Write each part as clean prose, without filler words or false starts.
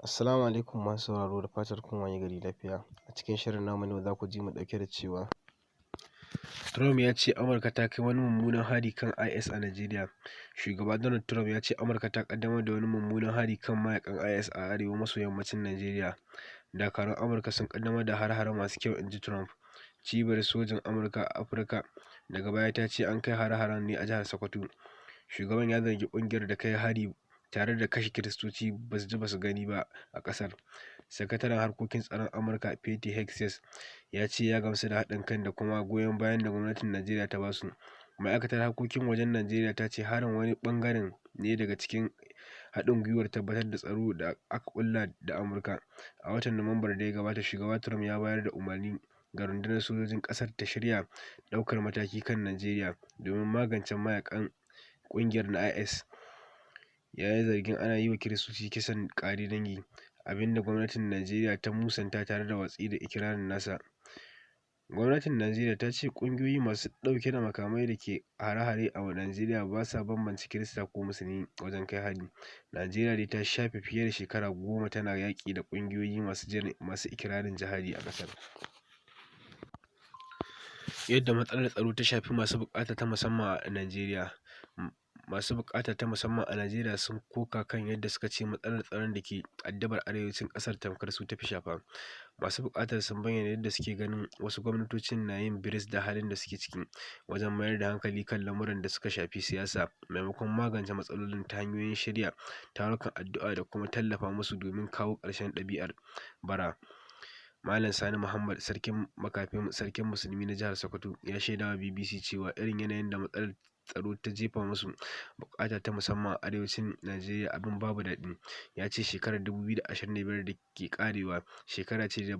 Assalamu alaikum masu sauraro, da fatar kun waye gari lafiya. A cikin shirin namu na yau za ku ji mu ɗauke da cewa Trump ya ce Amurka ta kai wani mummunan hari kan IS a Najeriya. Shugaba Donald Trump ya ce Amurka ta ƙaddamar da wani mummunan hari kan mayakan IS a arewa maso yammacin Najeriya. Dakarun Amurka sun ƙaddamar da hare-hare masu kyau, in ji Trump. Cibiyar sojin Amurka a Afirka daga baya ta ce an kai hare-haren ne a jihar Sokoto. Shugaban ya zargi ƙungiyar da kai hari tare da kashe Kiristoci ba su ji ba su gani ba a ƙasar. Sakataren harkokin tsaron Amurka Pete Hegseth ya ce ya gamsu da haɗin kan da kuma goyon bayan da gwamnatin Najeriya ta basu. Ma'aikatar harkokin wajen Najeriya ta ce harin wani ɓangare ne daga cikin haɗin gwiwar tabbatar da tsaro da aka ƙulla da Amurka. A watan Nuwambar da ya gabata, Shugaba Trump ya bayar da umarni ga rundunar sojojin ƙasar ta shirya ɗaukar mataki kan Najeriya domin magance mayakan ƙungiyar na IS. Ya yi zargin ana yi wa Kiristoci kisan ƙare dangi, abin da gwamnatin Najeriya ta musanta tare da watsi da ikirarin nasa. Gwamnatin Najeriya ta ce ƙungiyoyi masu ɗauke da makamai da ke hare-hare a Najeriya ba sa bambance Kirista ko Musulmi wajen kai hari. Najeriya dai ta shafe fiye da shekara 10 tana yaƙi da ƙungiyoyi masu ikirarin jihadi a ƙasar. Yadda matsalar tsaro ta shafi masu buƙata ta musamman a Najeriya. Masu buƙata ta musamman a Najeriya sun koka kan yadda suka ce matsalar tsaron da ke addabar arewacin ƙasar tamkar su ta fi shafa. Masu buƙatar sun bayyana yadda suke ganin wasu gwamnatocin na yin biris da halin da suke ciki wajen mayar da hankali kan lamuran da suka shafi siyasa maimakon magance matsalolin ta hanyoyin shirya tarukan addu'a da kuma tallafa musu domin kawo ƙarshen ɗabi'ar bara. Malam Sani Muhammad, sarkin makafin sarkin musulmi na jihar Sokoto, ya shaidawa BBC cewa irin yanayin da matsalar tsaro ta jefa masu buƙata ta musamman a arewacin Najeriya abin babu daɗi. Ya ce shekarar 2025 da ke ƙarewa shekara ce da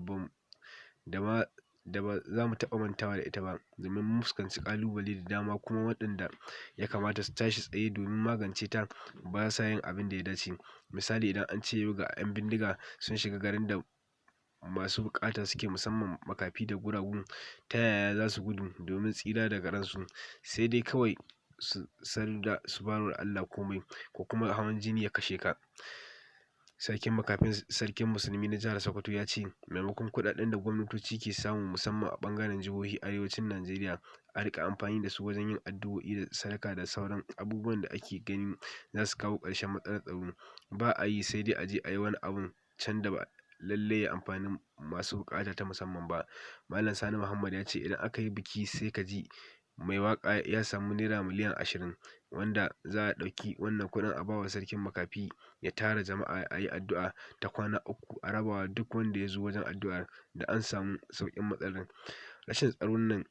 da ma da ba za mu taɓa mantawa da ita ba, domin mun fuskanci ƙalubale da dama, kuma waɗanda ya kamata su tashi tsaye domin magance ta ba sa yin abin da ya dace. Misali, idan an ce yau ga 'yan bindiga sun shiga garin da masu buƙata suke, musamman makafi da guragu, ta yaya za su gudu domin tsira daga ransu? Sai dai kawai su sarda su bar wa Allah komai, ko kuma hawan jini ya kashe ka. Sarkin makafin sarkin musulmi na jihar Sokoto ya ce maimakon kuɗaɗen da gwamnatoci ke samu, musamman a ɓangaren jihohi arewacin Najeriya, a riƙa amfani da su wajen yin addu'o'i da sadaka da sauran abubuwan da ake ganin za su kawo ƙarshen matsalar tsaro, ba a yi, sai dai a je a yi wani abun can da ba lallai ya amfani masu buƙata ta musamman ba. Malam Sani Muhammad ya ce idan aka yi biki sai ka ji mai waƙa ya samu naira miliyan 20, wanda za a ɗauki wannan kuɗin a bawa sarkin makafi ya tara jama'a a yi addu'a ta kwana 3 a rabawa duk wanda ya zo wajen addu'ar, da an samu sauƙin matsalar. Rashin tsaron nan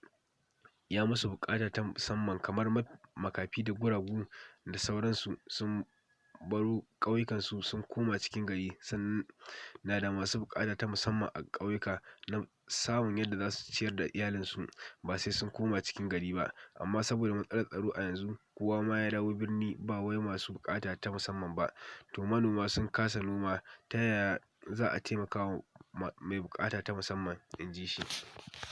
ya musu buƙata ta musamman kamar makafi da guragu da sauransu sun baro ƙauyukansu sun koma cikin gari, sannan na da masu buƙata ta musamman a ƙauyuka na samun yadda za su ciyar da iyalinsu ba sai sun koma cikin gari ba, amma saboda matsalar tsaro a yanzu kowa ma ya dawo birni, ba wai masu buƙata ta musamman ba. To manoma sun kasa noma, ta yaya za a taimaka wa mai buƙata ta musamman, in ji shi.